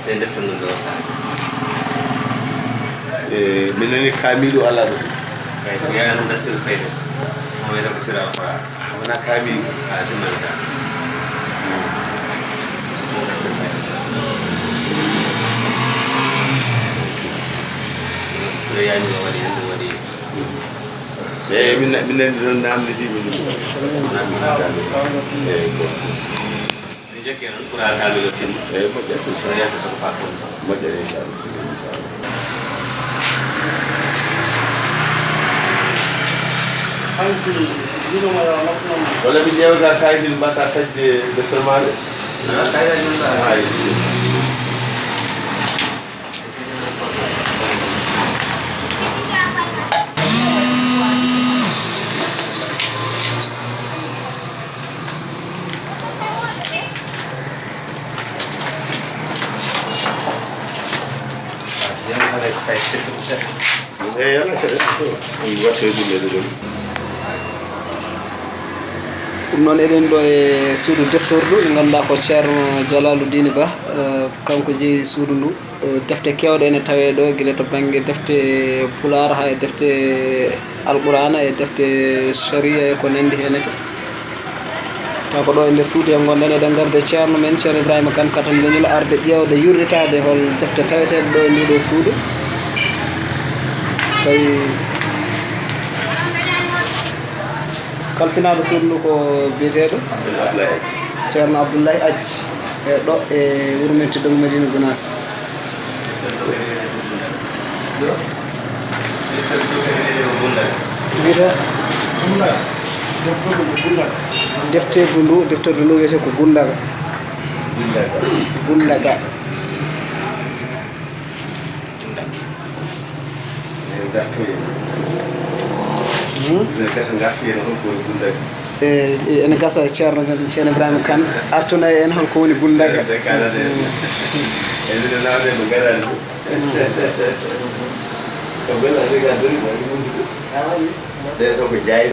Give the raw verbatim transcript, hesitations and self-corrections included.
Ɓe defta ɗum ɗo saare. E, min nani kaamiiɗo alaa ɗo. Eyi, ko yaani ɗum dasir faydes. Mo wiyata ko fira alquran. Ah, wona kaamiiɗo. Ah, timman ka. Ɗo yaani o waɗi, hannde waɗi. Eyi, min, min nani ɗon namdi si min. Eyi, bon. Min jokki noon pour a kaamilo timma. Eyi, moƴƴat, inchallah. Yalta ko faa kon. Moƴƴat, inchallah. Inchallah. Wala mi ƴeewata kayit mbasa taƴde docteur Maale? Ah, kayit mbasa. Ah, eyi. Eyi, alaa saɗa. Ɗum waɗtoye ɗum e ɗum. Ɗum noon, eɗen ɗo e suudu deftordu, nde ngannduɗaa ko Ceerno Jalaaludiini Bah, eh, kanko jeyi suudu ndu. Eh, defte keewɗe ene tawee ɗo, gila to bannge defte Pulaar, haa e defte Alqur'aana, e defte Sariya, e ko nanndi heen ete. Taw ko ɗo e nder suudu he ngonɗen, eɗen ngardi e ceerno men, Ceerno Ibrahima Kane, katon leñol, arde ƴeewde, yurlitaade hol defte taweteeɗe ɗo e nduɗo suudu. Tawi kalfinaaɗo suudu ndu ko biyeteeɗo Abdoulaye Aji. Ceerno Abdoulaye Aji, e ɗo e wuro men tedduɗo Madina Gunaas. Wiyete defterdu ndu, defterdu ndu wiyete ko Gundaga. Gundaga. Ene gasa, ngartoyen ko woni Gundaga. E, e, ene gasa, Ceerno men, Ceerno Ibrahima Kane, artuna en hol ko woni Gundaga. Nde kaalata en. E, nde nawde ko garani ko. Ko bella de ga dori ko woni Gundaga. Ɗe ɗo ko jaay.